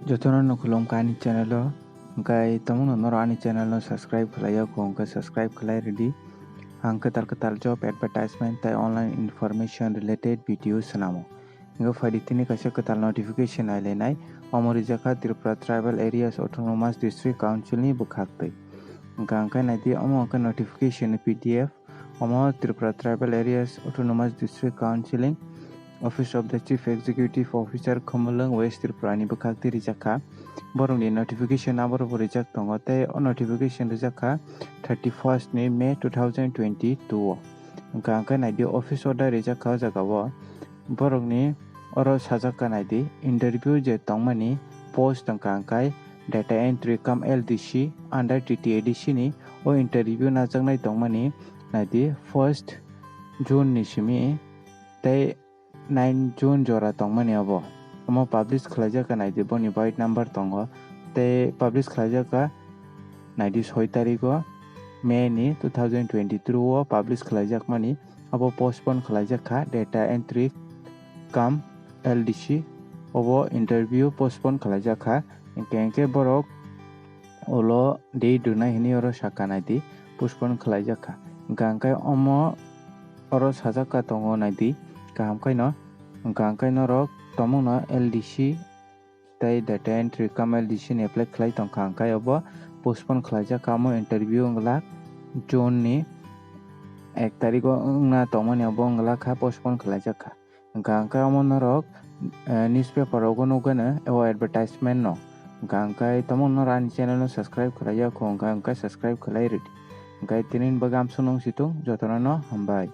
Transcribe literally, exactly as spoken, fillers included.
Jotono no khulumkha ani channel o, hwnkhe tongmano norok ani channel no subscribe khlai ya kho, hwnkhe subscribe khlai rwdi. Ang kwtal kwtal job advertisement tei online information related video swnamo. Hwnkhe phaidi tini kaisa kwtal notification nailainai, omo rijak kha Tripura Tribal Areas Autonomous District Council ni bwkhaktwi. Hwnkhe ang khe naidi omo hwnkhe notification ni P D F, omo Tripura Tribal Areas Autonomous District Council ni Office of the Chief Executive Officer, Khumulwng, West Tripura ni bwkhaktwi rijak kha. Borokni notification aborok bo rijak tongo tei o notification rijak kha thirty first ni May two thousand twenty two o. Hwnkhe ang khe naidi office order rijak kha o jaga o. Borokni oro sajak kha naidi interview je tongmani post wngkha hwnkhe data entry cum L D C under T T A D C ni. O interview najaknai tongmani naidi first June ni simi tei nine June jora tongmani obo. Omo publish khlaijak kha naidi, boni bike number tongo tei publish khlaijak kha naidi soi tarikh o May ni two thousand twenty three o publish khlaijakmani. Obo postpone khlaijak kha data entry cum L D C, obo interview postpone khlaijak kha. Hwnkhe hwnkhe borok ulo date rwnai hinwi oro sakha naidi, postpone khlaijak kha. Hwnkhe hwnkhe omo oro sajak kha tongo naidi, kaham khaino. Hwnkhe hwnkhe norok tongmano L D C tei data entry cum L D C ni apply khlai tongkha, hwnkhe obo postpone khlaijak kha, omo interview wngla June ni ek tarikh o wngna tongmani, obo wngla kha postpone khlaijak kha. Hwnkhe hwnkhe omo norok, eh, newspaper rogo nukgwino o advertisement no. Hwnkhe hwnkhe tamo norok ani channel no subscribe khlai ya kho, hwnkhe hwnkhe subscribe khlai rwdi. Hwnkhe tini ni bagwi amsuk nung situng, jotono no hambai.